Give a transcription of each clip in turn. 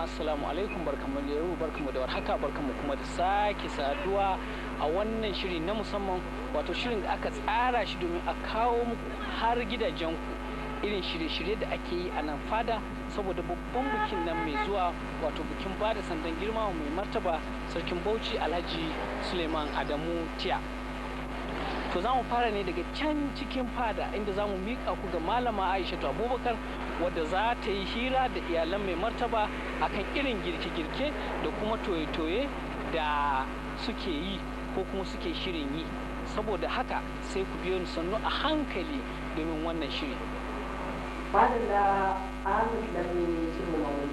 Assalamu alaikum, barkamu da yau, barkamu da warhaka, barkamu kuma da sake saduwa a wannan shiri na musamman, wato shirin da aka tsara shi domin a kawo muku har gidajenku irin shirye-shirye da ake yi a nan fada saboda babban bikin nan mai zuwa, wato bikin bada sandan girma mai martaba Sarkin Bauchi Alhaji Suleiman Adamu Tiya. To za mu fara ne daga can cikin fada, inda za mu miƙa ku ga Malama Aishatu Abubakar, wadda za ta yi hira da iyalan mai martaba akan irin girke-girke da kuma toye-toye da suke yi ko kuma suke shirin yi. Saboda haka sai ku biyo ni sannu a hankali domin wannan shiri. Madalla, Ahmad Lami Sulaiman.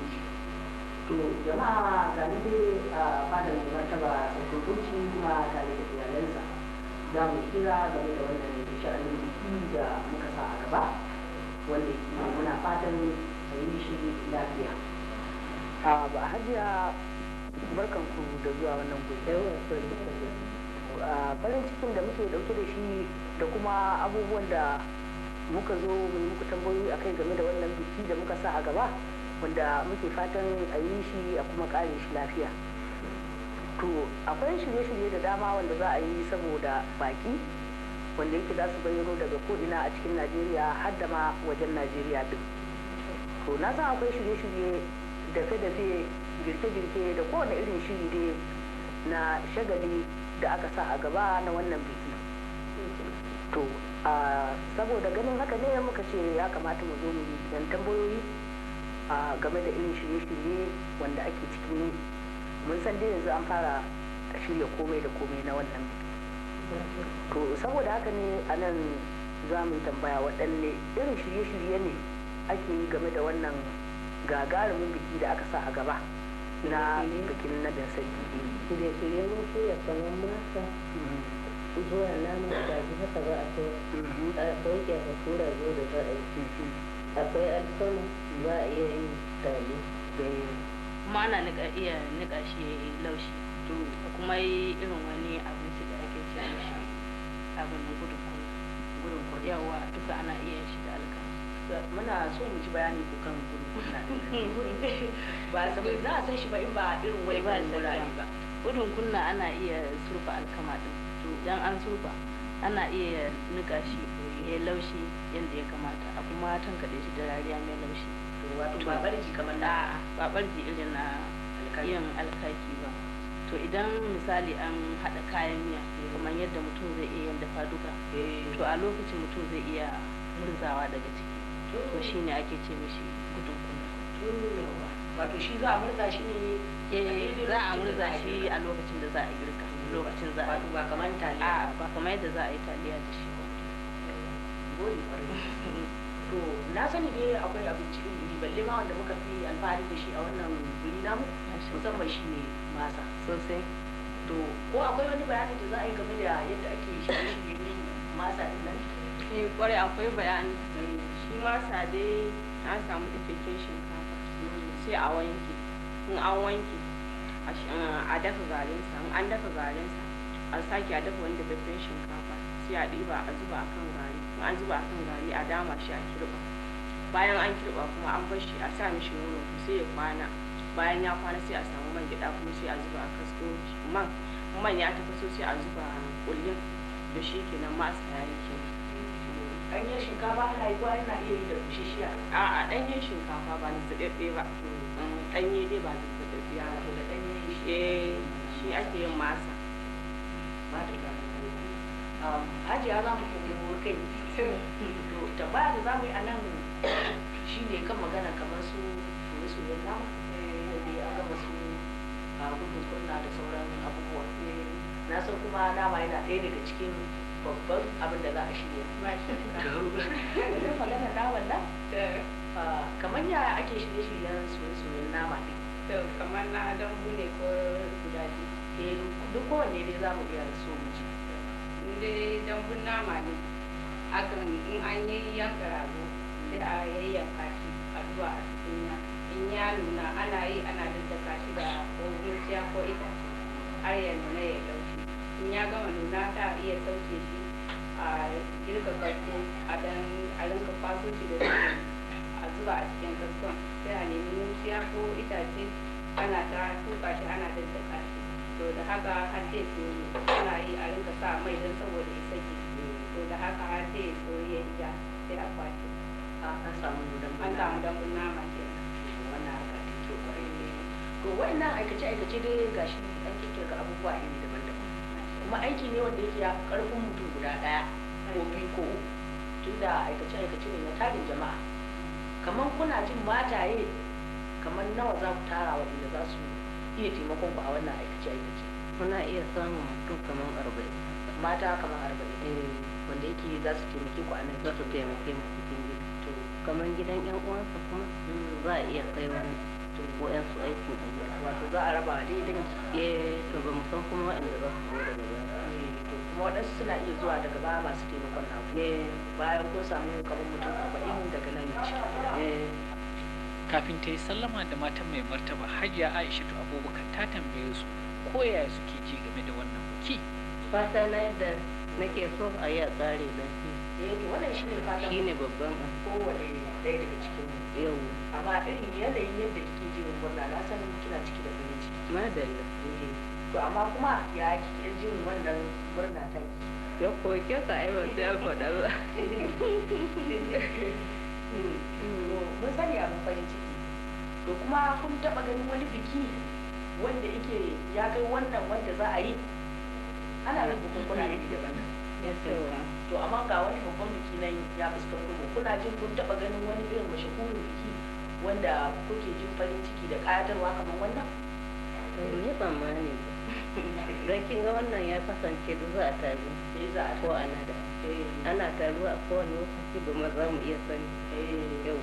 To jama'a, ga ni dai a fadar mai martaba Sarkin Bauchi, kuma tare da iyalansa. Za mu hira game da wannan sha'anin biki da muka sa a gaba, wanda yake muna fatan a yi shi lafiya. A ba Hajiya, barkanku da zuwa wannan guri. Farin cikin da muke dauke da shi da kuma abubuwan da muka zo mu yi muku tambayoyi akai game da wannan biki da muka sa a gaba, wanda muke fatan a yi shi a kuma kare shi lafiya. To akwai shirye-shirye da dama wanda za a yi saboda baki wanda yake za su bayyano daga ko'ina a cikin Najeriya har da ma wajen Najeriya din. To na san akwai shirye-shirye, dafe-dafe, girke-girke da kowane irin shiri dai na shagali da aka sa a gaba na wannan biki. To saboda ganin haka ne muka ce ya kamata mu zo mu yi dan tambayoyi a game da irin shirye-shirye wanda ake cikin yi. Mun san dai yanzu an fara shirya komai da komai na wannan biki. To saboda haka ne a nan za mu yi tambaya, waɗanne irin shirye-shirye ne ake yi game da wannan gagarumin biki da aka sa a gaba na bikin nadin sarki? Shirye-shirye, mun shirya kamar masa zuwa naman kaji haka za a so, akwai kyafafun rago da za a yi, akwai alkama, za a iya yin tali. Kuma ana nika, iya nika shi ya yi laushi, a kuma yi irin wani abinci da ake ce mishi abin gudun kunna. Gudun kunna. Yawa, duka ana iya yin shi da alkama. Muna so mu ji bayani ko kan gudun kunna din nan. Ba saboda za a san shi ba in ba irin wani ba ba wurare ba. Gudun kunna ana iya surfa alkama din. Idan an surfa, ana iya nika shi ya yi laushi yadda ya kamata, a kuma tankaɗe shi da rariya mai laushi. To wato ba barji kamar na A'a, ba ɓarji irin na alkali. Yin alkaki ba. To idan misali an haɗa kayan miya kamar yadda mutum zai iya yin dafa duka, to a lokacin mutum zai iya murzawa daga ciki. To shine ake ce mishi gudun kunna. To wato shi za a murza shi ne? Eh, za a lokacin da murza za a shi girka. A lokacin da za a girka, lokacin za a Wato ba kamar taliya? A, ba kamar yadda za a yi taliya da shi ba. Gode kwarai. To na sani dai akwai abinci iri iri, balle ma wanda muka fi alfahari da shi a wannan guri namu, musamman shi ne masa. Sosai. To ko akwai wani bayani da za a yi game da yadda ake shirye-shiryen yin masa din nan? Eh, kwarai akwai bayani. Shi masa dai an samu dafaffen shinkafa, sai a wanke. In an wanke, a dafa garinsa. In an dafa garinsa, a sake a dafa wani dafaffen shinkafa, sai a ɗiba a zuba a kan gari. In an zuba a kan gari, a dama shi, a kirɓa. Bayan an kirɓa kuma, an bar shi, a sa mishi nono, to sai ya kwana. Bayan ya kwana, sai a samu man gyaɗa kuma, sai a zuba a kasko man. In man ya tafaso, sai a zuba kullun da shi. Kenan, masa ya yi kenan. Ɗanyen shinkafa ana yi ko ana iya yi da busasshiya? A'a, ɗanyen shinkafa, ba zazzaɓaɓɓe ba. Ɗanye dai, ba zazzaɓaɓɓe ba. Wato da ɗanyen shi? Eh, shi ake yin masa. Madalla. Hajiya, za mu komo kai. To tambaya da za mu yi a nan shine kan magana kamar su soye-soyen nama da dai an gama su a gudun kunna da sauran abubuwa. Na san kuma nama yana ɗaya daga cikin babban abin da za a shirya. Idan magana naman nan, kamar yaya ake shirye-shiryen soye-soyen nama ɗin? To kamar na dambu ne ko guda biyu? Eh, duk kowanne dai za mu iya so mu ji. In dai dambun nama ne, akan in an yi yanka rago, sai a yayyanka shi, a zuba a tukunya. In ya nuna, ana yi ana daddaka shi da ko muciya ko itace har ya nuna ya laushi. In ya gama nuna, ta iya sauke shi, a girka kasko, a dan a rinka kwaso shi da a zuba a cikin kaskon, sai a nemi muciya ko itace, ana ta tuka shi, ana daddaka shi. To da haka har zai soyu. Ana yi a rinka sa mai don saboda ya sake. To da haka har zai soyu, ya ja, sai a kwashe. An samu dambun? An samu dambun nama kenan. Wannan harka ta kyau kwarai. To wa'annan aikace-aikace dai gashi an kirkira abubuwa iri daban-daban, kuma aiki ne wanda yake ya fi karfin mutum guda ɗaya ko biyu ko uku, tunda aikace-aikace ne na tarin jama'a. Kamar kuna jin mataye kamar nawa za ku tara waɗanda za su iya taimakon ku a wannan aikace-aikace? Muna iya samun mutum kamar 40. Mata kamar 40? Eh. Wanda yake za su taimake ku a nan? Za su taimake mu cikin gida. To. Kamar gidan yan uwansa kuma za a iya kai wani wa'yansu aikin a gida. Wato za a raba dai dangi? Eh, to ba mu san kuma waɗanda za su zo daga baya. To kuma waɗansu suna iya zuwa daga baya masu taimakon naku? Eh. Bayan kun samu kamar mutum 40 daga nan cikin gida? Eh. Kafin ta yi sallama da matan mai martaba, Hajiya Aishatu Abubakar ta tambaye su ko yaya suke ji game da wannan biki. Fata na yadda nake so a yi a tsare lafiya. Eh, to wannan shine fatan shine babban abu. Kowane ɗaya daga cikin mu. Yau. Amma irin yanayin yadda kike jin murna, na san kina ciki da farin ciki. Madalla. Eh, to amma kuma ya kike jin wannan murna ta ki? Ya koke ka, ai ba sai an faɗa ba. To mun sani abin farin ciki. To kuma kun taɓa ganin wani biki wanda yake ya kai wannan wanda za a yi? Ana yin bukunkuna iri daban. To amma ga wani babban biki nan ya fuskanto mu. Kuna jin kun taɓa ganin wani irin mashahurin biki wanda kuke jin farin ciki da ƙayatarwa kamar wannan? To ni tsammani ba, don kin ga wannan ya kasance duk za a taru. Eh, za a ko ana da ana taruwa a kowane lokaci, ba ma za mu iya sani. Yau.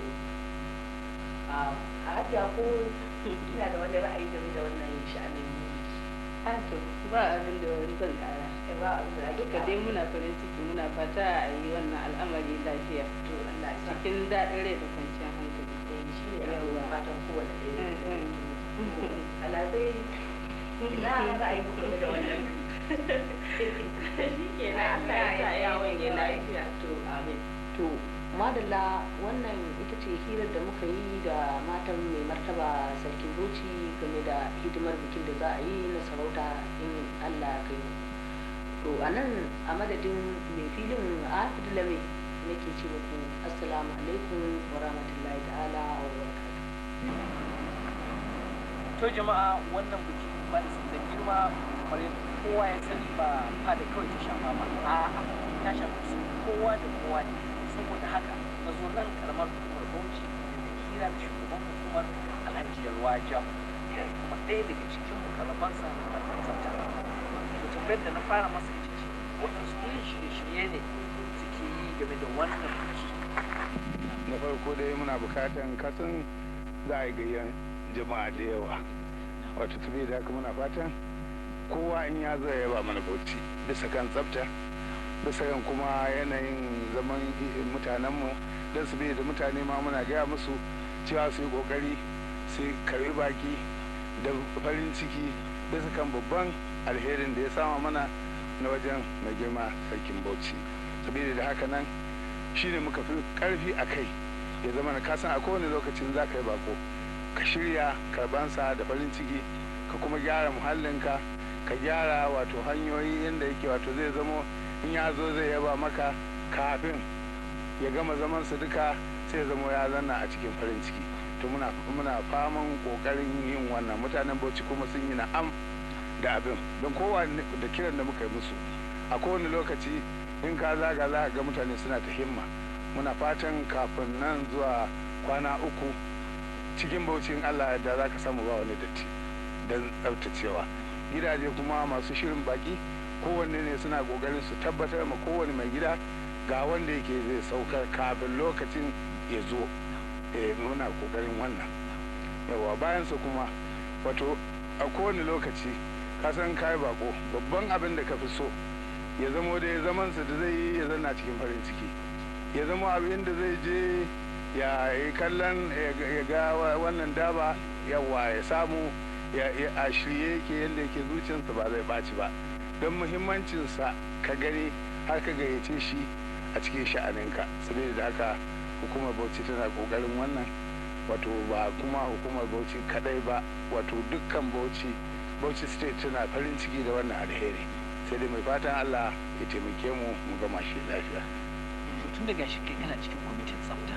A Hajiya, ko kina da wani ra'ayi game da wannan sha'anin biki? A to, ba abin da wani zan ƙara. Ba abin da ake Duka dai muna farin ciki, muna fata a yi wannan al'amari lafiya. To Allah ya sa. Cikin daɗin rai da kwanciyar hankali. Eh, shi ne abin fatan kowane ɗaya. Alhazai, ina ra'ayi ku game da wannan? Shi kenan, Allah ya sa ya wanye lafiya. To amin. To madalla, wannan ita ce hirar da muka yi da matan mai martaba Sarkin Bauchi game da hidimar bikin da za a yi na sarauta in Allah ya kai mu. To a nan, a madadin mai filin Ahmad Lame, nake ce muku assalamu alaikum wa rahmatullahi ta'ala wa barakatuh. To jama'a, wannan biki ba da sandan girma, kamar yadda kowa ya sani, ba fada kawai ta shafa ba, a'a, ta shafi kusan kowa da kowa ne. Saboda haka na zo nan karamar hukumar Bauchi da hira da shugaban hukumar, Alhaji Yalwa Jam, kuma ɗaya daga cikin mukarrabansa na fannin tsafta. To tambayar da na fara masa ita ce, waɗansu irin shirye-shirye ne suke yi game da wannan biki? Na farko dai muna bukatan, kasan za a yi gayyan jama'a da yawa, wato saboda haka muna fatan kowa in ya zo ya yaba mana Bauchi bisa kan tsafta, bisa kan kuma yanayin zaman mutanenmu, don su da mutane ma muna gaya musu cewa su yi kokari su karbi baki da farin ciki bisa kan babban alherin da ya sama mana na wajen mai girma Sarkin Bauchi. Saboda da haka nan shine muka fi karfi a kai, ya zama na kasan a kowane lokacin za ka yi bako, ka shirya karbansa da farin ciki, ka kuma gyara muhallinka, ka gyara wato hanyoyi yadda yake, wato zai zamo in ya zo zai yaba maka. Kafin ya gama zamansa duka, sai ya zamo ya zanna a cikin farin ciki. To muna faman kokarin yin wannan. Mutanen Bauchi kuma sun yi na'am da abin, don kowa da kiran da muka yi musu a kowane lokaci, in ka zaga za ga mutane suna ta himma. Muna fatan kafin nan zuwa kwana 3, cikin Bauchi in Allah yadda za ka samu ba wani datti don tsaftacewa gidaje. Kuma masu shirin baki kowanne ne suna kokarin su tabbatar ma kowane mai gida ga wanda yake zai saukar kafin lokacin ya zo. Eh, muna kokarin wannan yawa. Bayan su kuma, wato a kowane lokaci ka san kai bako, babban abin da ka fi so ya zamo da zamansa da zai yi, ya zanna cikin farin ciki, ya zama abin da zai je ya yi kallon ya ga wannan daba yawa, ya samu a shirye yake, yadda yake zuciyarsa ba zai ɓaci ba, don muhimmancinsa ka gani har ka gayyace shi a cikin sha'aninka. Saboda da haka Hukumar Bauchi tana kokarin wannan, wato ba kuma hukumar Bauchi kadai ba, wato dukkan Bauchi, Bauchi State tana farin ciki da wannan alheri. Sai dai mai fatan Allah ya taimake mu mu gama shi lafiya. Tun daga shi kai kana cikin kwamitin tsafta,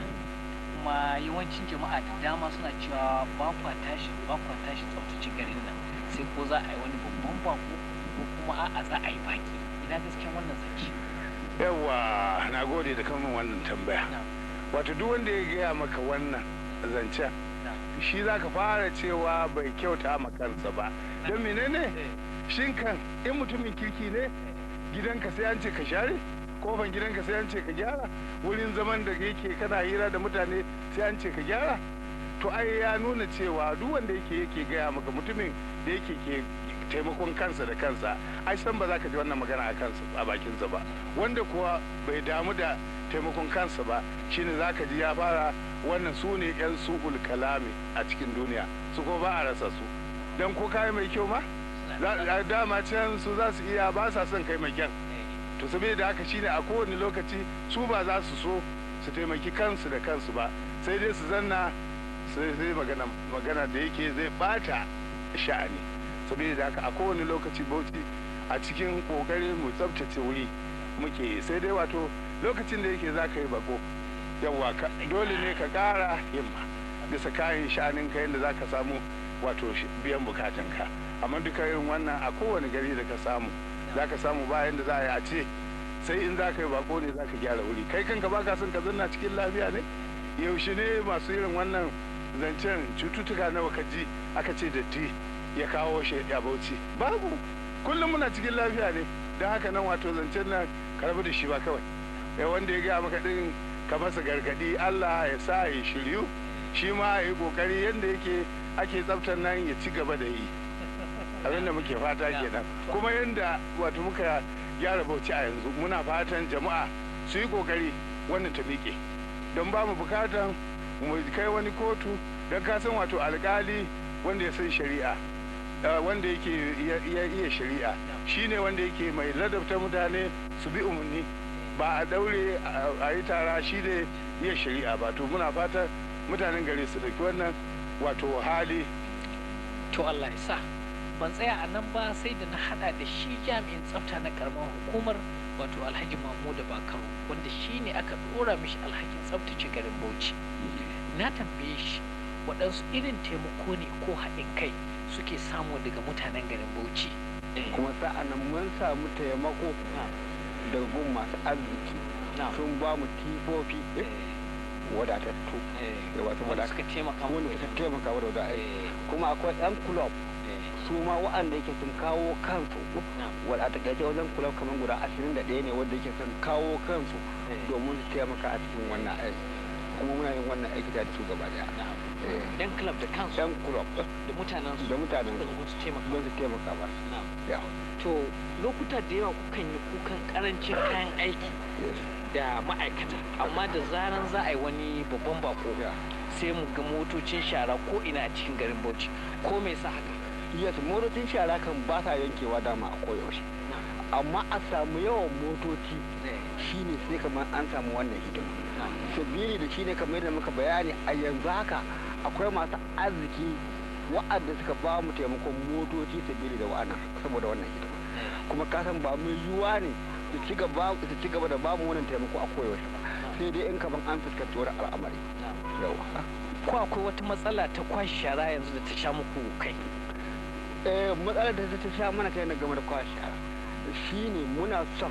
kuma yawancin jama'a da dama suna cewa ba kwa tashi tsaftace garin nan sai ko za a yi wani babban bako ko kuma a'a za a yi baki. Ina gaskiyan wannan zance? Yawa, na gode da kamun wannan tambaya. Wato duk wanda ya gaya maka wannan zancen, shi za ka fara cewa bai kyauta ma kansa ba. Don menene? Shin kan in mutumin kirki ne, gidanka sai an ce ka share, kofan gidanka sai an ce ka gyara, wurin zaman da yake kana hira da mutane sai an ce ka gyara? To ai ya nuna cewa duk wanda yake gaya maka, mutumin da yake ke taimakon kansa da kansa, ai san ba za ka ji wannan magana a kansa a bakinsa ba. Wanda kuwa bai damu da taimakon kansa ba, shine za ka ji ya fara wannan. Su ne yan su'ul kalami a cikin duniya, su ko ba a rasa su. Don ko kayi mai kyau ma, dama can su za su iya ba sa son kai mai kyan. To saboda haka shine a kowane lokaci su ba za su so su taimaki kansu da kansu ba, sai dai su zanna sai magana magana da yake zai bata sha'ani. Saboda haka a kowane lokaci Bauchi a cikin kokari mu tsabtace wuri muke. Sai dai wato lokacin da yake za ka yi bako, yawa, dole ne ka kara himma bisa kayan sha'anin ka yadda za ka samu wato biyan bukatanka. Amma duka irin wannan a kowane gari da ka samu, za ka samu bayan da za a yi a ce sai in za ka yi bako ne za ka gyara wuri. Kai kanka ba ka son ka zanna cikin lafiya ne? Yaushe ne masu irin wannan zancen? Cututtuka nawa ka ji aka ce datti ya kawo shi ya Bauchi? Babu. Kullum muna cikin lafiya ne. Don haka nan wato zancen nan ka rabu da shi ba kawai. Wanda ya gaya maka din, ka masa gargadi, Allah ya sa ya shiryu, shi ma ya yi kokari yadda yake ake tsaftar nan ya ci gaba da yi. Abin da muke fata kenan. Kuma yadda wato muka gyara Bauchi a yanzu, muna fatan jama'a su yi kokari wannan ta miƙe, don ba mu bukatan mu kai wani kotu. Don ka san wato alkali wanda ya san shari'a, wanda yake ya iya shari'a, shine wanda yake mai ladabta mutane su bi umarni, ba a daure a yi tara shi ne iya shari'a ba. To muna fatan mutanen gari su ɗauki wannan wato hali. To Allah ya sa. Ban tsaya a nan ba, sai da na hada da shi jami'in tsafta na karamar hukumar, wato Alhaji Mahmudu Bakaro, wanda shi ne aka dora mishi alhakin tsaftace garin Bauchi. Na tambaye shi waɗansu irin taimako ne ko haɗin kai suke samu daga mutanen garin Bauchi. Kuma sa'an nan mun samu taimako daga gun masu arziki, sun ba mu tifofi wadatattu. Wanda suka taimaka. Wanda suka taimaka wadda kuma akwai yan kulob su ma wa'anda yake sun kawo kansu. Wadda a takaice wajen kulob kamar guda 21 ne wanda yake sun kawo kansu domin su taimaka a cikin wannan aiki, kuma muna yin wannan aiki da su gaba daya. Yan club da kansu? Yan club. Da mutanen su? Da mutanen su su taimaka. Don su taimaka ba. To lokuta da yawa kukan yi kukan karancin kayan aiki da ma'aikata, amma da zaran za a yi wani babban bako, sai mu ga motocin shara ko ina a cikin garin Bauchi. Ko me yasa haka? Yes, motocin shara kan ba sa yankewa dama a koyaushe, amma a samu yawan motoci shine sai kamar an samu wannan hidima. Sabili da shine kamar yadda muka bayani, a yanzu haka akwai masu arziki wa'anda suka ba mu taimakon motoci sabili da wa'annan, saboda wannan hidima. Kuma kasan ba mai yiwuwa ne su ci gaba da bamu wannan taimako a koyaushe ba, sai dai in kaman an fuskanci wani al'amari. Ko akwai wata matsala ta kwashe shara yanzu da ta sha muku kai? Eh, matsalar da ta sha mana kai na game da kwashe shara shine muna son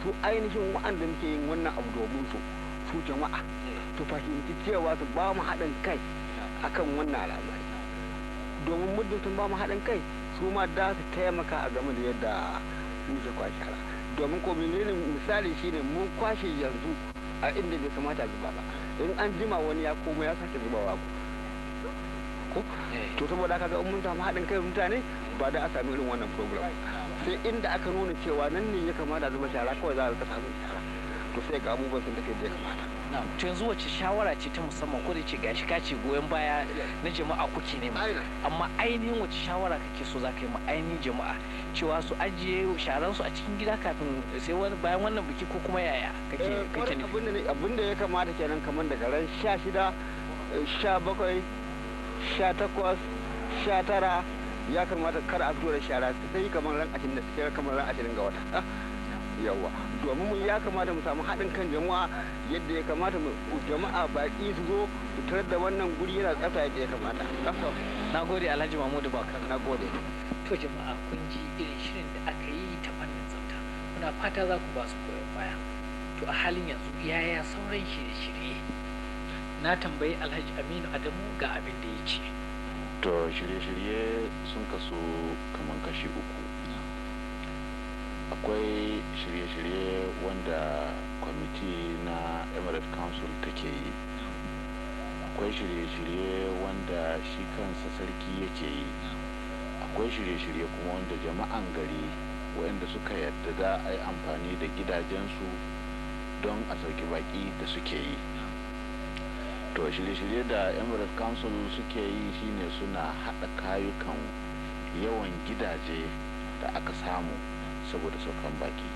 su ainihin wa'anda muke yin wannan abu domin su, su jama'a, su fahimci cewa su ba mu haɗin kai akan wannan al'amari, domin muddin sun ba mu haɗin kai, su ma da su taimaka a game da yadda muke kwashe shara. Domin ko menene misali shine mun kwashe yanzu a inda bai kamata a zuba ba, in an jima wani ya koma ya sake zubawa ko. To saboda haka ga in mun samu haɗin kai mutane, ba da a sami irin wannan program, sai inda aka nuna cewa nan ne ya kamata a zuba shara kawai za a rika samun shara. To sai ga abubuwan sun tafi da ya kamata. To yanzu wace shawara ce ta musamman, ko da ce gashi ka ce goyon baya na jama'a kuke nema, amma ainihin wace shawara kake so za ka yi ma ainihin jama'a, cewa su ajiye sharan su a cikin gida kafin sai wani bayan wannan biki, ko kuma yaya kake nufi? Abin da ya kamata kenan, kamar daga ran 16, 17, 18, 19, ya kamata kar a fito da shara sai kamar ran 20, sai kamar ran 20 ga wata. Yawa, domin ya kamata mu samu haɗin kan jama'a yadda ya kamata, mu jama'a baƙi su zo su tarar da wannan guri yana tsafta yadda ya kamata. Na gode, Alhaji Mahmudu Bakar. Na gode. To jama'a, kun ji irin shirin da aka yi ta fannin tsafta. Muna fata za ku ba su goyon baya. To a halin yanzu yaya sauran shirye-shirye? Na tambayi Alhaji Aminu Adamu, ga abin da ya ce. To shirye-shirye sun kasu kaman kashi uku. Akwai shirye-shirye wanda kwamiti na Emirate Council take yi, akwai shirye-shirye wanda shi kansa sarki yake yi, akwai shirye-shirye kuma wanda jama'an gari waɗanda suka yadda za a yi amfani da gidajensu don a sauki baki da suke yi. To shirye-shirye da Emirate Council suke yi shine suna haɗa kayukan yawan gidaje da aka samu saboda saukan baki.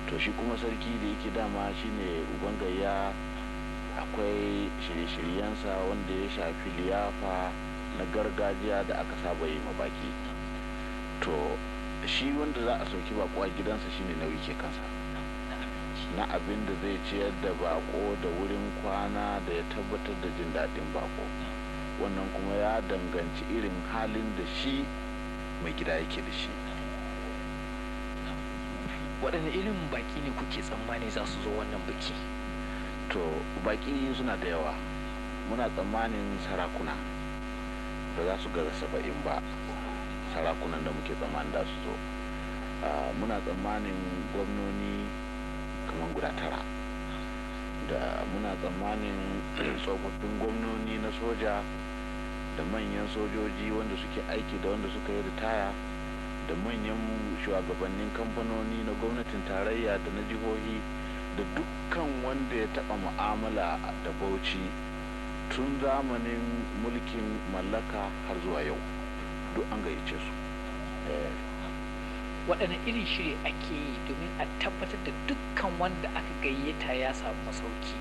To shi kuma sarki da yake dama shine uban gayya, akwai shirye-shiryensa wanda ya shafi liyafa na gargajiya da aka saba yi ma baki. To shi wanda za a sauki bako a gidansa shine nauyi ke kansa na abin da zai ciyar da bako da wurin kwana da ya tabbatar da jin daɗin bako. Wannan kuma ya danganci irin halin da shi mai gida yake da shi. Waɗanne irin baƙi ne kuke tsammani za su zo wannan biki? To baƙi suna da yawa. Muna tsammanin sarakuna ba za su gaza 70 ba, sarakunan da muke tsammanin da su zo. Muna tsammanin gwamnoni kamar guda tara, da muna tsammanin tsofaffin gwamnoni na soja da manyan sojoji wanda suke aiki da wanda suka yi ritaya, da manyan shugabannin kamfanoni na gwamnatin tarayya da na jihohi, da dukkan wanda ya taɓa mu'amala da Bauchi tun zamanin mulkin mallaka har zuwa yau, duk an gayyace su. Waɗanne irin shiri ake yi domin a tabbatar da dukkan wanda aka gayyata ya samu masauki?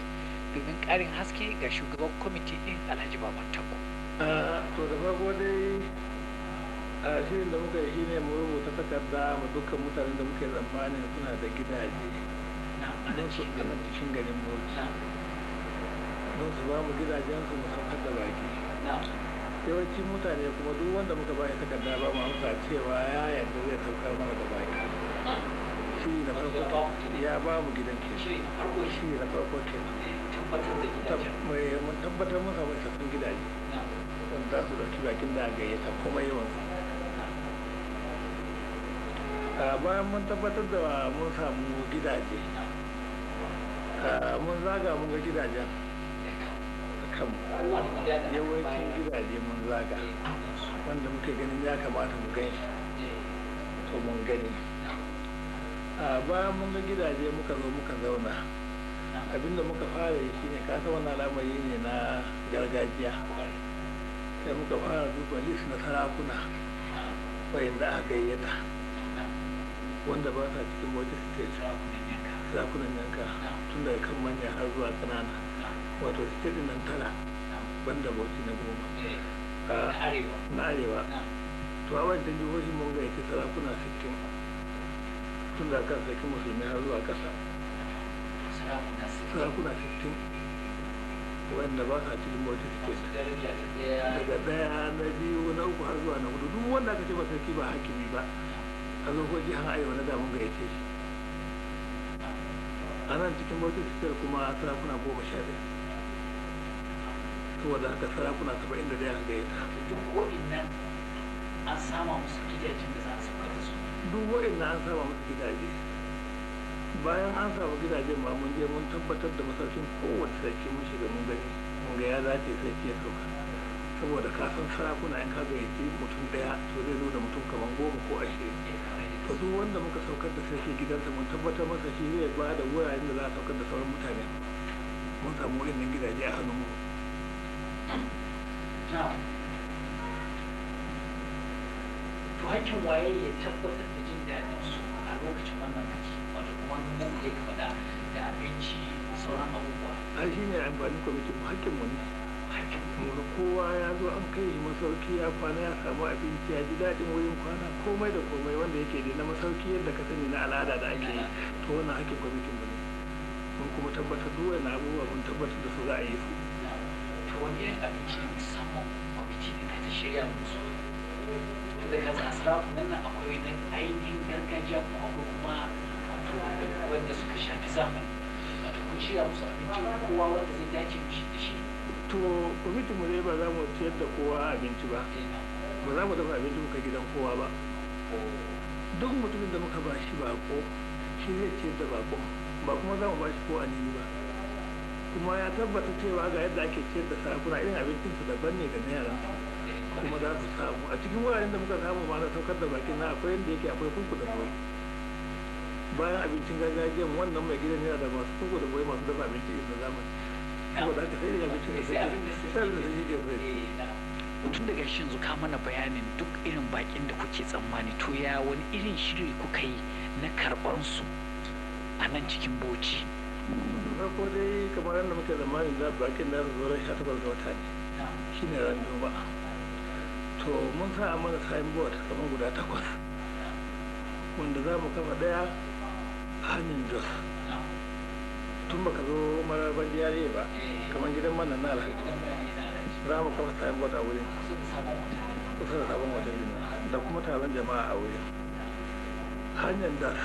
Domin ƙarin haske ga shugaban kwamiti ɗin, Alhaji Baban Tanko. To da farko dai, a shirin da muka yi shine mu rubuta takarda ma dukkan mutanen da muke tsammanin suna da gidaje don su a nan cikin garin Bauchi, don su ba mu gidajensu mu saukar da baki. Yawancin mutane kuma, duk wanda muka ba shi takarda, ba mu amsa cewa ya yarda zai saukar mana da baki. Shiri na farko, ya ba mu gidan ke. Shiri na farko ke, mun tabbatar mun samu isassun gidaje wanda za su dauki bakin da aka gayyata kuma yawan su. Bayan mun tabbatar da mun samu gidaje, mun zaga mun ga gidajen kan yawancin gidaje, mun zaga wanda muke ganin ya kamata mu gan shi, to mun gani. Bayan mun ga gidaje, muka zo muka zauna. Abinda muka fara yi shine, ka san wannan al'amari ne na gargajiya, sai muka fara duba list na sarakuna wayanda aka gayyata wanda ba sa cikin Bauchi State, sarakunan yanka, tun daga kan manya har zuwa ƙanana, wato state din nan tara banda Bauchi na 10 na arewa. To a wancan jihohi mun gayyaci sarakuna 60, tun daga kan sarkin musulmi har zuwa ƙasa, sarakuna 60 wanda ba sa cikin Bauchi State, daga ɗaya, na biyu, na uku har zuwa na hudu. Duk wanda aka ce ba sarki ba hakimi ba a zo ko jihar arewa na damun gayyace shi. A nan cikin Bauchi State kuma sarakuna 11. Saboda haka sarakuna 71 aka gayyata. Duk waɗannan an sama musu gidajen da za a saukar da su? Duk waɗannan an sama musu gidaje. Bayan an samu gidajen ma, mun je mun tabbatar da masaukin kowace sarki, mun shiga mun gani, mun ga ya dace sarki ya sauka, saboda ka san sarakuna, in ka gayyaci mutum ɗaya to zai zo da mutum kamar 10 ko 20. To duk wanda muka saukar da sarki gidansa, mun tabbatar masa shi zai ba da wuraren da za a saukar da sauran mutane. Mun samu wayannan gidaje a hannunmu. To hakkin waye ya tabbatar da jin daɗin su a lokacin wannan biki, wato kuma nan da ka faɗa da abinci da sauran abubuwa? Ai shi ne amfanin kwamitin mu, hakkin mu ne. Hakkin mu ga kowa ya zo an kai shi masauki, ya kwana, ya samu abinci, ya ji daɗin wurin kwana, komai da komai wanda yake da na masauki yadda ka sani na al'ada da ake yi. To wannan hakkin kwamitin mu ne. Mun kuma tabbatar duk wannan abubuwa, mun tabbatar da su za a yi su. To wani irin abinci ne musamman kwamiti ne ta shirya musu? Tunda ka san sarakunan nan akwai na ainihin gargajiya, kuma akwai kuma wato wanda suka shafi zamani. Wato kun shirya musu abinci kowa wanda zai dace mishi da shi? To kwamitin mu dai ba za mu ciyar da kowa abinci ba, ba za mu dafa abinci muka gidan kowa ba. Duk mutumin da muka ba shi bako, shi zai ciyar da bakon, ba kuma za mu ba shi ko anini ba. Kuma ya tabbata cewa ga yadda ake ciyar da sarakuna, irin abincinsu daban ne da na yaran, kuma za su samu a cikin wuraren da muka samu ma na saukar da bakin na, akwai yadda yake akwai kuku da boyi. Bayan abincin gargajiyan, wannan mai gidan yana da masu kuku da boyi masu dafa abinci irin na zamani. Saboda haka sai irin abincin da sai abin da sai abin da sai ke so. Tun daga shi yanzu ka mana bayanin duk irin bakin da kuke tsammani. To ya wani irin shiri kuka yi na karɓar su a nan cikin Bauchi? Farko dai, kamar yadda muke zamanin da bakin da su zo ran 18 ga wata ne, shine ran Juma'a. To mun sa mana signboard kamar guda takwas, wanda za mu kafa daya a hanyar Jos tun baka zo Mararban jiyare ba, kamar gidan man na Alhaji, za mu kafa signboard a wurin kusa da sabon hotel din nan, da kuma taron jama'a a wurin. Hanyar Das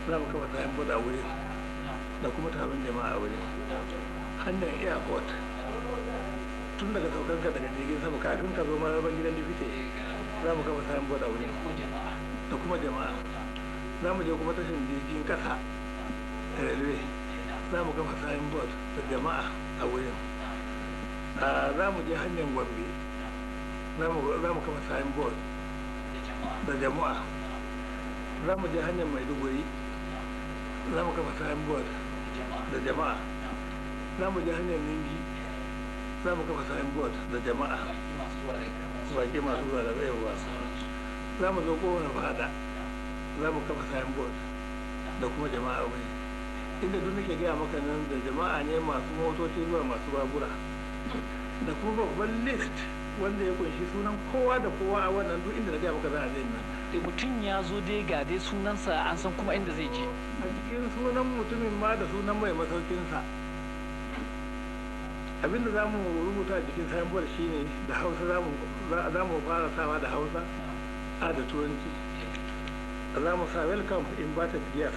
za mu kafa signboard a wurin da kuma taron jama'a a wurin. Hanyar airport, tun daga saukan ka daga jirgin sama kafin ka zo Mararban gidan dipite, za mu kafa signboard a wurin da kuma jama'a. Za mu je kuma tashin jirgin kasa, railway, za mu kafa signboard da jama'a a wurin. Za mu je hanyar Gombe, za mu kafa signboard da jama'a. Za mu je hanyar Maiduguri, za mu kafa signboard da jama'a. Za mu je hanyar Ningi, za mu kafa signboard da jama'a, baki masu zuwa daga yawa. Za mu zo kowane fada, za mu kafa signboard da kuma jama'a wuri. Inda duk nake gaya maka nan da jama'a ne, masu motoci zuwa masu babura, da kuma babban list wanda ya kunshi sunan kowa da kowa a wannan duk inda na gaya maka za a je nan. Da mutum ya zo dai, ga dai sunansa, an san kuma inda zai je. A cikin sunan mutumin ma da sunan mai masaukinsa. Abinda za mu rubuta a jikin signboard shine da Hausa, za mu fara sawa da Hausa a da Turanci. Za mu sa "Welcome invited guest,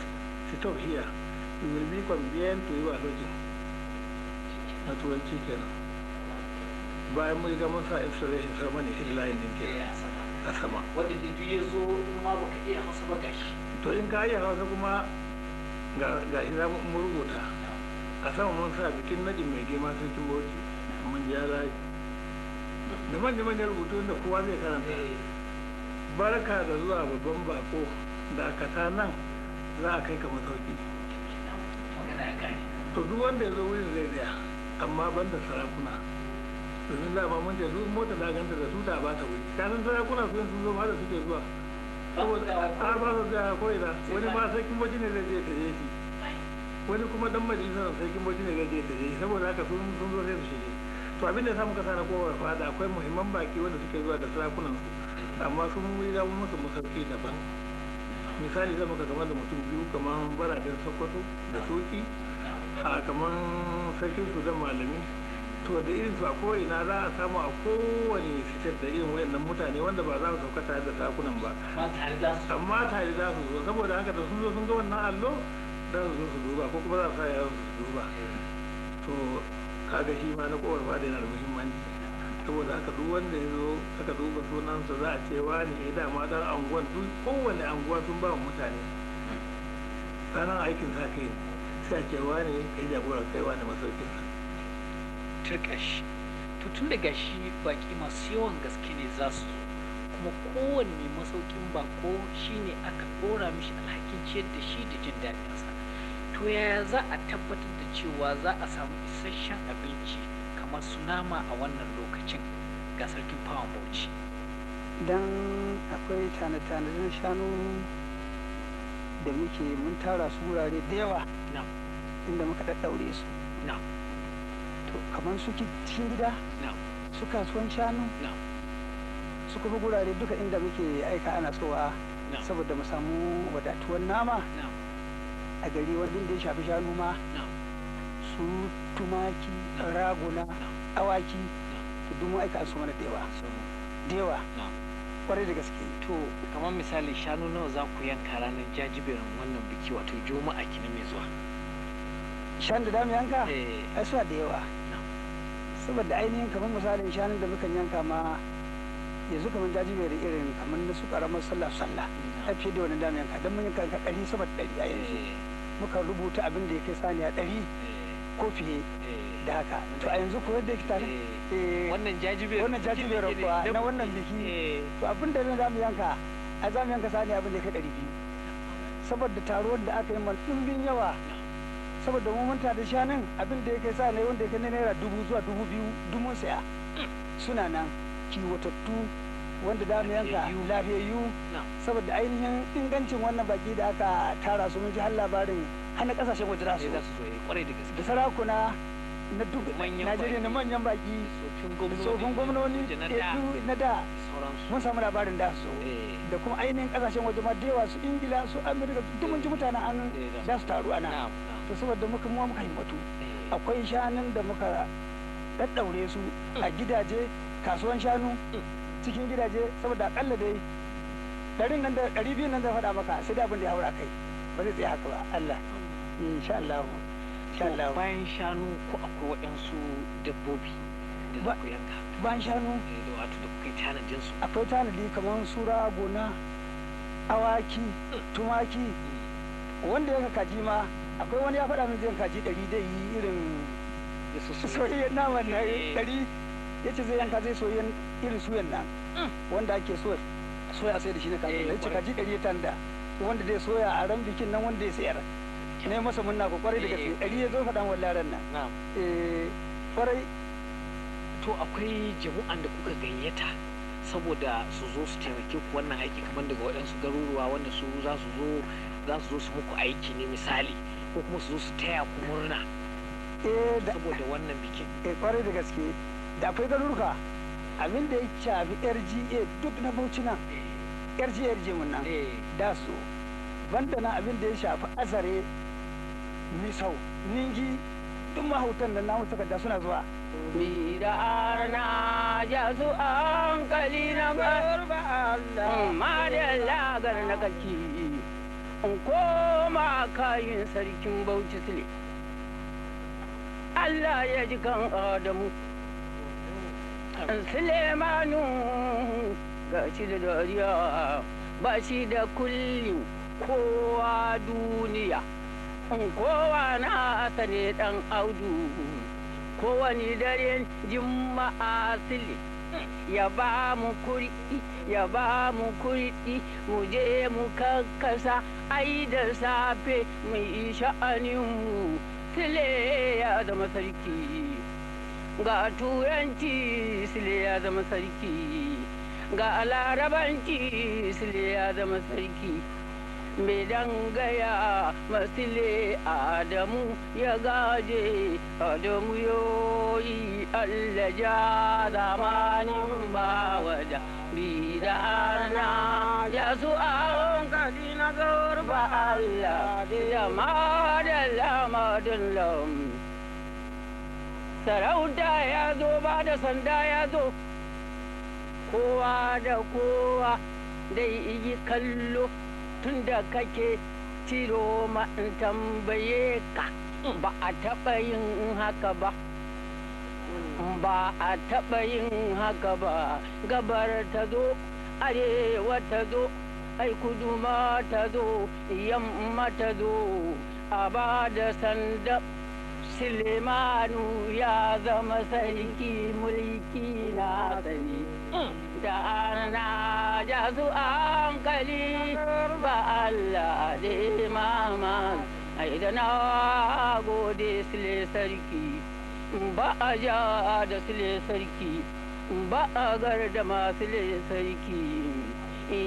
stop here, you will be convenient to your lodging." Na Turanci kenan. Bayan mun riga mun sa installation ceremony headline din kenan a sama. Wanda da duk ya zo, in ma baka iya Hausa ba, gashi. To in ka iya Hausa kuma, ga shi za mu rubuta a sama. Mun sa "Bikin nadin mai girma sarkin Bauchi mun ja layi" da manya-manyan rubutu da kowa zai karanta. "Barka da zuwa babban bako, da aka nan za a kai ka masauki." Magana ya kare. To duk wanda ya zo wurin zai tsaya, amma ban da sarakuna, domin dama mun ce duk mota da ganta da tuta ba ta wuri. Kasan sarakuna su sun zo ba da suke zuwa, saboda a ba su tsaya ko ina. Wani ma sarkin Bauchi ne zai je ta je shi, wani kuma dan majalisar sarkin Bauchi ne zai je ta je shi. Saboda haka sun zo sai su shige. To abin da ya samu kasa na kowar fada, akwai muhimman baki wanda suke zuwa da sarakunan su, amma sun riga mun musu masauki daban. Misali, zan maka kamar da mutum biyu, kamar Baraden Sokoto da Soki, a kamar sarkin Sudan Malami. To da irin su a ko'ina za a samu, a kowane state da irin wayannan mutane wanda ba za su sauka tare da sarakunan ba, amma tare za su amma tare za su zo. Saboda haka da sun zo sun ga wannan allo, za su zo su duba, ko kuma za su sa yaran su duba. To kaga shi ma na kowar fada yana da muhimmanci. Saboda haka duk wanda ya zo aka duba sunansa, za a ce wani ya dama dan anguwan. Duk kowane anguwa sun ba wa mutane ranar aikin sa kai, sai a ce wani kai jagora, kai wani masaukinsa. Turkashi. To tun daga shi baki masu yawan gaske ne za su zo. Kuma kowane mai masaukin bako shine aka ɗora mishi alhakin ciyar da shi da jin daɗinsa. To yaya za a tabbatar da cewa za a samu isasshen abinci kamar su nama a wannan lokacin? Ga Sarkin Fawan Bauchi. Don akwai tane-tanen shanu da muke mun tara su wurare da yawa inda muka ɗaɗɗaure su. To kamar su cikin gida, su kasuwan shanu, su kuma gurare duka inda muke aika ana sowa saboda mu samu wadatuwar nama a gari, wanda ya shafi shanu ma, su tumaki, raguna, awaki, to duk mun aika an so mana da yawa da yawa, kwarai da gaske. To kamar misali shanu nawa za ku yanka ranar jajiberin wannan biki, wato Juma'a kina mai zuwa? Shan da damu yanka ai suna da yawa, saboda ainihin kamar misalin shanun da mukan yanka ma yanzu kamar jajiberin irin kamar na su karamar sallah sallah, ai fiye da wannan damu yanka, don mun yanka 100 sama da 100. A yanzu muka rubuta abin da ya kai saniya 100 ko fiye da haka. To a yanzu ko yadda yake tare wannan jajiberin wannan jajiberin kuwa na wannan biki, to abin da za mu yanka, a za mu yanka saniya abin da ya kai 200, saboda taruwar da aka yi man ɗumbin yawa. Saboda mu mun da shanun abin da ya kai sa ne wanda ya kai na naira 1000 zuwa 2000 dumun saya, suna nan kiwatattu wanda da mu yanka lafiyayyu, saboda ainihin ingancin wannan baki da aka tara su. Mun ji har labarin har na kasashen waje za su da sarakuna na duk Najeriya na manyan baki da tsofin gwamnoni na da, mun samu labarin da su da kuma ainihin kasashen waje ma da yawa, su Ingila, su Amerika, duk mun ji mutanen an za su taru ana. To saboda muka mu muka himmatu, akwai shanun da muka daddaure su a gidaje, kasuwan shanu, cikin gidaje, saboda akalla dai ɗarin nan da 200 nan da faɗa maka, sai dai abin da ya haura kai, ba zai tsaya haka ba. Allah, insha Allah, insha Allah. Bayan shanu ko akwai waɗansu dabbobi da za ku yanka? Bayan shanu wato da kuka yi tanadin su? Akwai tanadi kamar su raguna, awaki, tumaki, wanda yanka kaji ma. Akwai wani ya faɗa min zai kaji 100, dai yi irin soyayyen naman na 100, ya ce zai yanka, zai soyayyen irin suyan nan wanda ake so soya sai da shi na kasuwa. Ya ce kaji 100 ya tanda wanda zai soya a ran bikin nan, wanda ya sayar ne masa munna ko. Kwarai da gaske, 100 ya zo faɗan wallahi nan. Kwarai. To akwai jama'an da kuka gayyata saboda su zo su taimake ku wannan aiki, kamar daga waɗansu garuruwa wanda su za su zo za su zo su muku aiki ne misali, ko kuma su zo su taya ku murna saboda wannan bikin? Eh, kwarai da gaske, da akwai garuruka. Abin da ya shafi RGA duk na Bauchi nan, RGA RG mun nan da su, banda na abin da ya shafi Azare, Misau, Ningi, duk mahautan da namu takarda suna zuwa. Mi da arna ya su hankali na garba Allah ma da lagar na kaki in koma kayin Sarkin Bauchi Sule. Allah ya ji kan Adamu Sulemanu, ga shi da dariya ba shi da kulli kowa duniya, kowa na sane dan audu. Kowani daren Juma'a Sile ya ba mu kuri'i, ya ba mu kuri'i, mu je mu kakkasa, ai da safe mu yi sha'aninmu. Sile ya zama sarki ga Turanci, Sile ya zama sarki ga Larabanci, Sile ya zama sarki mai dangaya masile. Adamu ya gaje Adamu yoyi, Allah ja zamanin ba wada bidana ya su an kadi na garba Allah da madalla madallam. Sarauta ya zo ba da sanda ya zo, kowa da kowa dai yi kallo. Tun da kake ciro ma in tambaye ka, ba a taɓa yin haka ba, ba a taɓa yin haka ba. Gabar ta zo, arewa ta zo, ai kudu ma ta zo, yamma ta zo, a ba da sanda. Sulemanu ya zama sarki mulki na sani da ana ja su hankali ba Allah de mama ai da na gode Sule sarki ba a ja da Sule sarki ba a gardama Sule sarki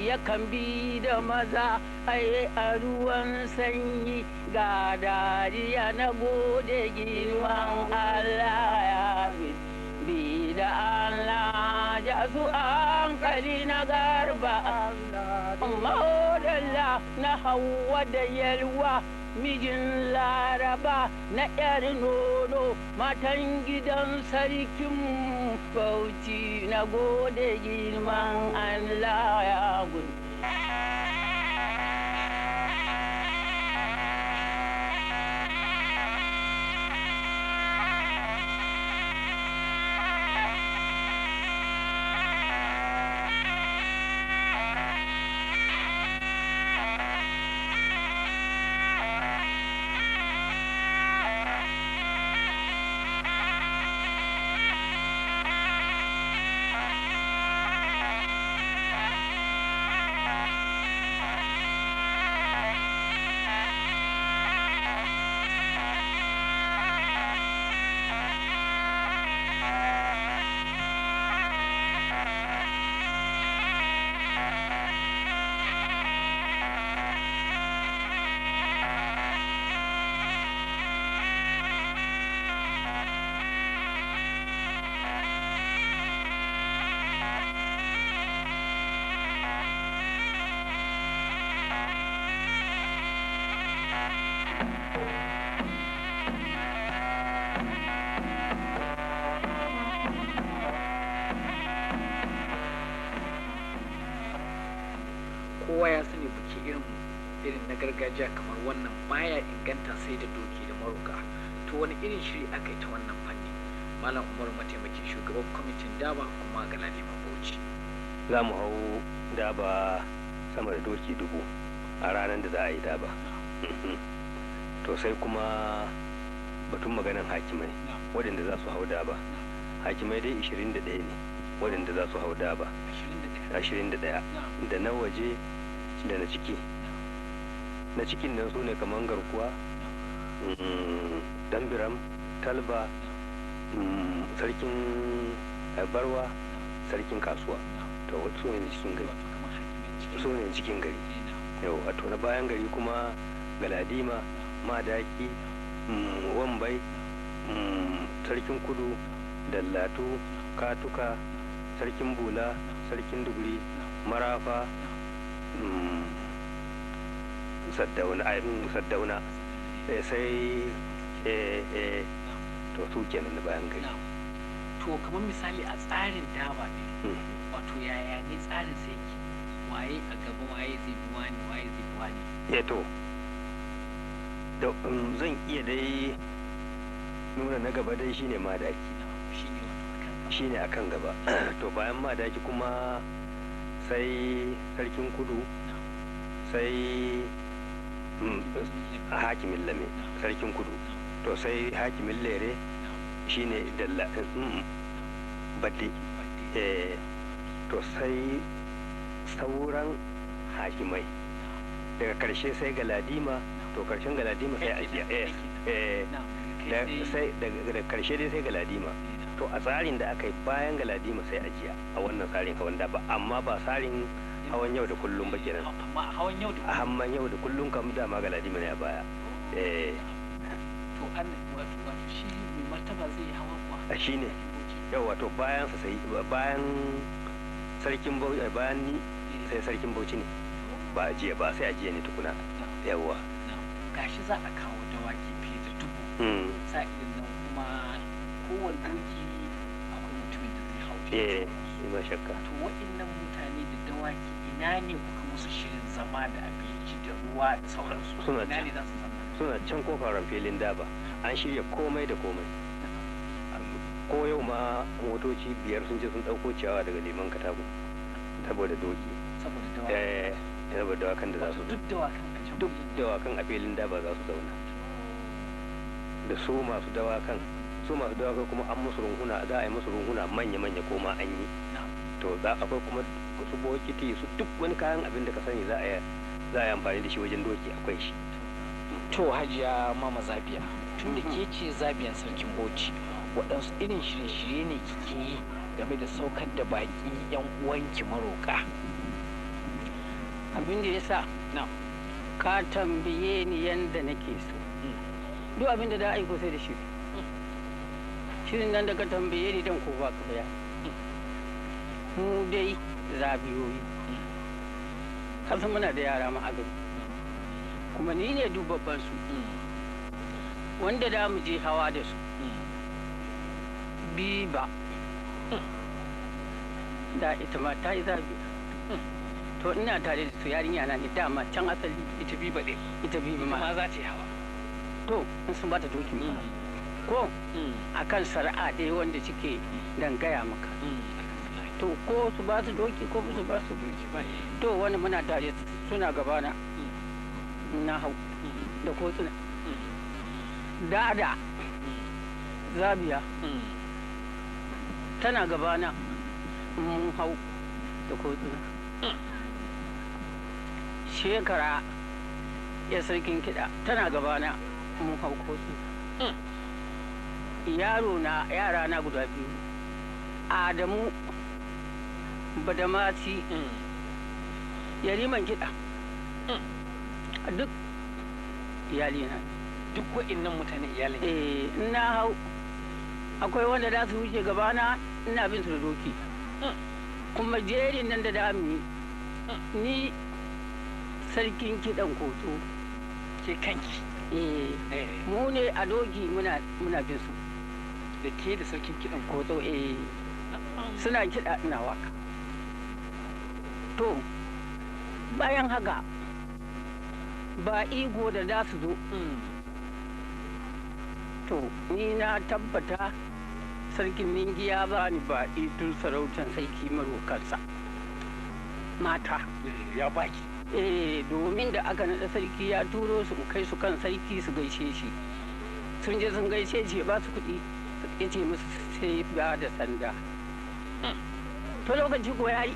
yakan bi da maza ai a ruwan sanyi ga dariya na gode girman Allah ya bi bi da Allah ja su hankali na garba maudalla na hawa da yalwa mijin Laraba na yar nono matan gidan sarkin Bauchi na gode girman Allah ya gudu. Kowa ya sani biki irin na gargajiya kamar wannan baya inganta sai da doki da maroka. To wani irin shiri aka yi ta wannan fanni? Malam Umaru, mataimakin shugaban kwamitin daba kuma Galadiman Bauchi. Za mu hau daba sama da doki 1000 a ranar da za a yi daba. To sai kuma batun maganan hakimai waɗanda za su hau daba. Hakimai dai 21 ne waɗanda za su hau daba. 21 da na waje da na ciki. Na cikin nan su ne kamar garkuwa, dambiram, talba, sarkin barwa, sarkin kasuwa. To su ne cikin gari. Su ne cikin gari. Yau wato na bayan gari kuma Galadima, Madaki, Wambai, sarkin kudu, Dallatu, Katuka, sarkin bula, sarkin duguri, Marafa, Saddauna, Saddauna, sai to su kenan na bayan gari. To kamar misali a tsarin daba ne, wato yaya ne tsarin sai ki waye a gaba, waye zai bi wani, waye zai bi wani? Eh to da zan iya dai nuna na gaba dai shine Madaki. Shine akan gaba. To bayan Madaki kuma sai sarkin kudu, sai hakimin lame, sarkin kudu. To sai hakimin lere shine dalla badde. To sai sauran hakimai daga karshe sai Galadima. To karshen Galadima sai ajiya. Sai daga karshe dai sai Galadima. To a tsarin da aka yi bayan Galadima sai ajiya a wannan tsarin hawan da ba, amma ba tsarin hawan yau da kullum ba kenan. Amma hawan yau da kullum, hawan yau da kullum kam dama Galadima ne a baya. To an wato shi mai martaba zai yi hawa kuwa? A shi ne yau wato bayan sa sai bayan sarkin Bauchi, bayan ni sai sarkin Bauchi ne ba ajiya ba, sai ajiya ne tukuna. Yawwa. Gashi za a kawo dawaki fiye da 1000 sa'ilin nan kuma kowane doki akwai mutumin da zai hau. Eh, ba shakka. To wa'annan mutane da dawaki ina ne kuka musu shirin zama da abinci da ruwa da sauransu? Suna ina ne za su zama? Suna can kofaran filin daba, an shirya komai da komai. Ko yau ma motoci 5 sun je sun ɗauko ciyawa daga Liman Katago saboda doki. Saboda dawaki. Eh, saboda dawakan da za su duk dawakan a can duk dawakan a filin daba za su zauna. Da su masu dawakan, su masu dawakan kuma an musu runhuna, za a yi musu runhuna manya-manya ko ma an yi. To za akwai kuma su bokiti, su duk wani kayan abin da ka sani za a yi amfani da shi wajen doki, akwai shi. To Hajiya Mama Zabiya, tun da ke ce zabiyan sarkin Bauchi, waɗansu irin shirye-shirye ne kike yi game da saukar da baƙi yan uwanki maroƙa? Abin da ya sa ka tambaye ni yanda nake so, duk abin da da aiko sai da shiri. Shirin nan da ka tambaye ni dan ko ba ka bayani. Mu dai zabiyoyi, kasan muna da yara ma a gari, kuma ni ne duk babban su wanda da mu je hawa da su. Biba da ita ma ta yi zabiya. To ina tare da su, yarinya na ne dama can asali. Ita Biba ɗin? Ita Biba ma za ta yi hawa. To in sun bata doki ma ko akan sara'a dai wanda suke dangaya maka. To ko su ba su doki ko su ba su doki ba, to wani muna tare, suna gabana na hau da kotsuna. Dada Zabiya tana gabana, mun hau da kotsuna. Shekara ya sarkin kiɗa tana gabana, mun hau kotsuna. Yaro na, yara na guda biyu, Adamu Badamasi yariman kiɗa, duk iyalina. Duk wa'innan mutane iyalin? Eh, ina hau akwai wanda za su wuce gabana, ina bin su da doki. Kuma jerin nan da dami ni sarkin kiɗan koto. Ke kanki? Eh, mu ne a doki muna bin su. Da ke da sarkin kiɗan koto? Eh, suna kiɗa ina waka. To bayan haka ba ego da za su zo. To ni na tabbata sarkin Ningi ya ba ni baɗi tun sarautan sarki marokansa mata. Ya baki? Eh, domin da aka naɗa sarki ya turo su kai su kan sarki su gaishe shi. Sun je sun gaishe shi, ba su kuɗi, ya ce musu sai ba da sanda. To lokaci ko ya yi.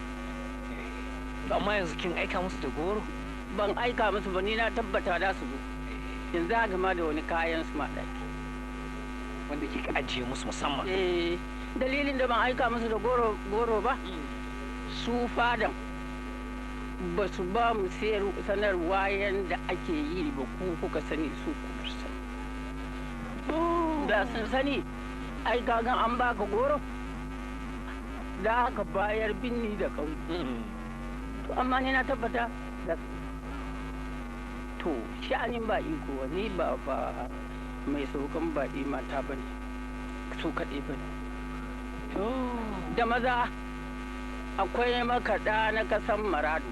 Amma yanzu kin aika musu da goro? Ban aika musu ba, ni na tabbata za su zo. Yanzu haka ma da wani kayan su ma ɗaki wanda kika ajiye musu musamman. Eh, dalilin da ban aika musu da goro goro ba, su fadan ba su ba mu sanarwa yanda ake yi ba. Ku kuka sani, su ku sani. Da sun sani ai kagan an baka goro da aka bayar binni da ƙauye. To amma ni na tabbata da to sha'anin ba iko ni ba mai saukan baƙi mata ba ne, su kaɗai ba ne. Da maza akwai makaɗa na kasan Maradu,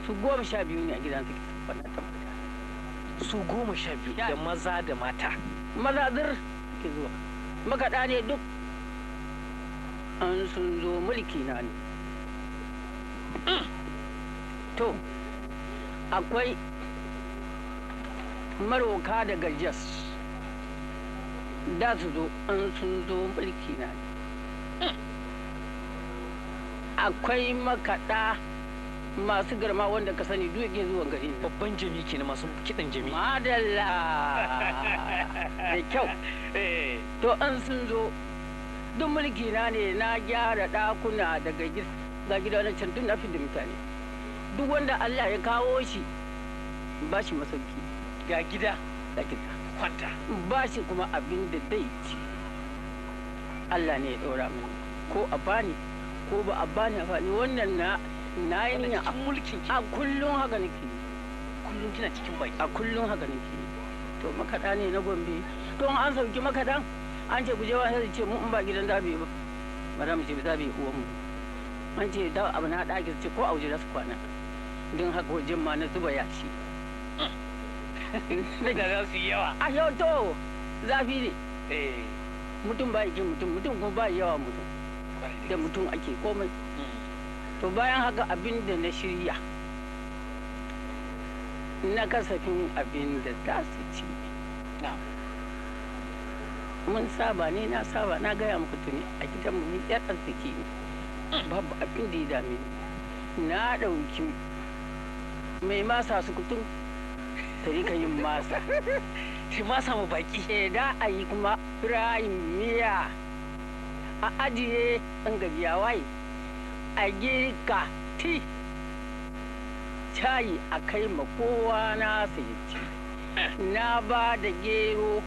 su 12 ne a gidan suke, na tabbata. Su 12 da maza da mata? Maza zir ke zuwa, makaɗa ne duk. An sun zo mulki na ne. To akwai maroka daga Jos da su zo, an sun zo mulki na ne. Akwai makaɗa masu garma wanda ka sani duk yake zuwan gari. Babban jami ke masu kiɗan jami. Madalla, da kyau. To an sun zo duk mulki na ne. Na gyara ɗakuna daga ga gida na can, duk na fi da mutane. Duk wanda Allah ya kawo shi, ba shi masauki. Ga gida. Ga gida. Kwanta. Ba shi kuma abin da dai ci. Allah ne ya ɗora mini ko a bani ko ba a bani, a bani wannan na yi a mulkin. A kullum haka nake. Kullum kina cikin baki? A kullum haka nake. To makaɗa ne na Gombe. To an sauki makaɗan an ce gujewa, sai ce mu in ba gidan zabe ba ba za mu ce zabe uwan mu. An ce da abu na ɗaki, ce ko a waje za su kwana. Don haka wajen ma na zuba yashi. Da za su yi yawa. A yau to zafi ne. Mutum ba yake mutum, mutum kuma ba yawa mutum. Da mutum ake komai. To bayan haka abin da na shirya na kasafin abin da za su ci. Mun saba ne, na saba, na gaya muku tuni a gidanmu ni yar arziki ne, babu abin da ya dame ni. Na ɗauki mai masa su kutum ta rika yin masa. Shi masa mu baki. Eh, da a yi kuma firayin miya a ajiye ɗan gajiya waye a girka ti shayi a kai ma kowa na sayi ci. Na ba da gero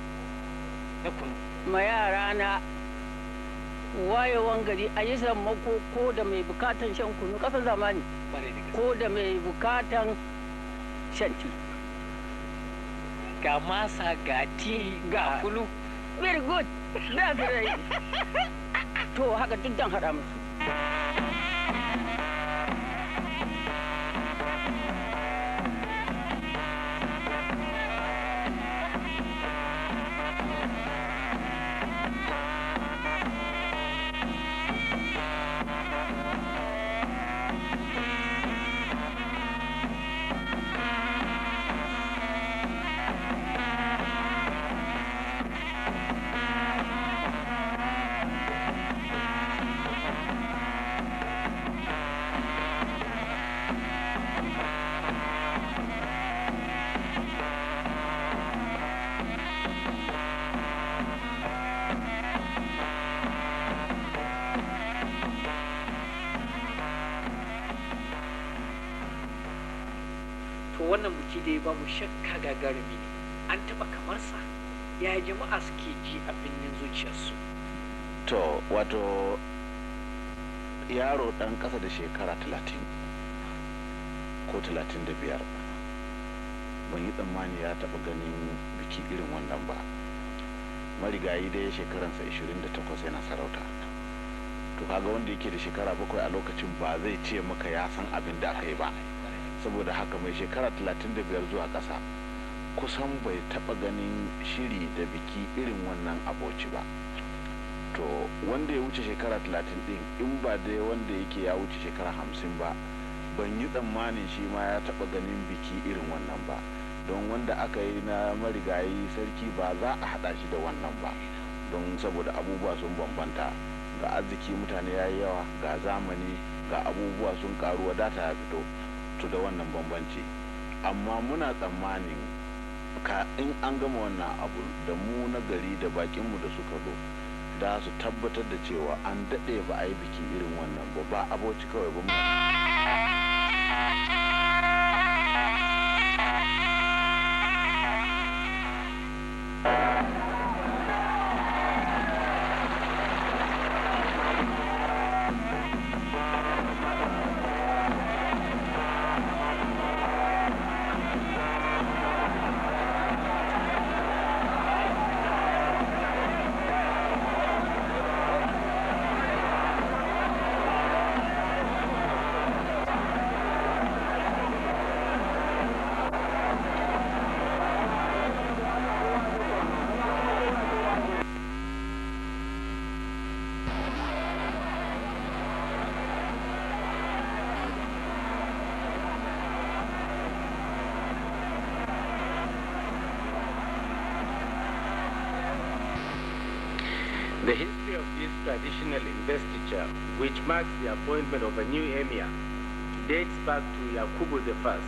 na kunu ma yara na wayewan gari a yi sammako ko da mai bukatan shan kunu kasan zamani ko da mai bukatan shan ti. Ga masa, ga ti, ga kunu. Very good, that's right. To haka duk dan haɗa musu. To wannan buki dai babu shakka gagarumi ne, an taɓa kamarsa. Yaya jama'a suke ji a birnin zuciyarsu? To wato yaro ɗan ƙasa da shekara 30 ko 35 ban yi tsammani ya taɓa ganin biki irin wannan ba. Marigayi dai shekaransa 28 yana sarauta. To kaga wanda yake da shekara 7 a lokacin ba zai ce maka ya san abin da aka yi ba. Saboda haka mai shekara 35 zuwa ƙasa kusan bai taɓa ganin shiri da biki irin wannan aboci ba. To wanda ya wuce shekara 30 ɗin, in ba dai wanda yake ya wuce shekara 50 ba, ban yi tsammanin shi ma ya taɓa ganin biki irin wannan ba. Don wanda aka yi na marigayi sarki ba za a haɗa shi da wannan ba, don saboda abubuwa sun bambanta. Ga arziki mutane ya yi yawa, ga zamani, ga abubuwa sun karu, wadata ya fito. To da wannan bambanci. Amma muna tsammanin ka in an gama wannan abu da mu na gari da bakinmu da suka zo, da su tabbatar da cewa an daɗe ba a yi biki irin wannan ba, ba aboci kawai ba. The history of this traditional investiture, which marks the appointment of a new emir, dates back to Yakubu I.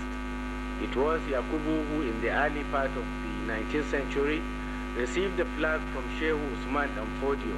It was Yakubu who, in the early part of the 19th century, received the flag from Shehu Usman Danfodio.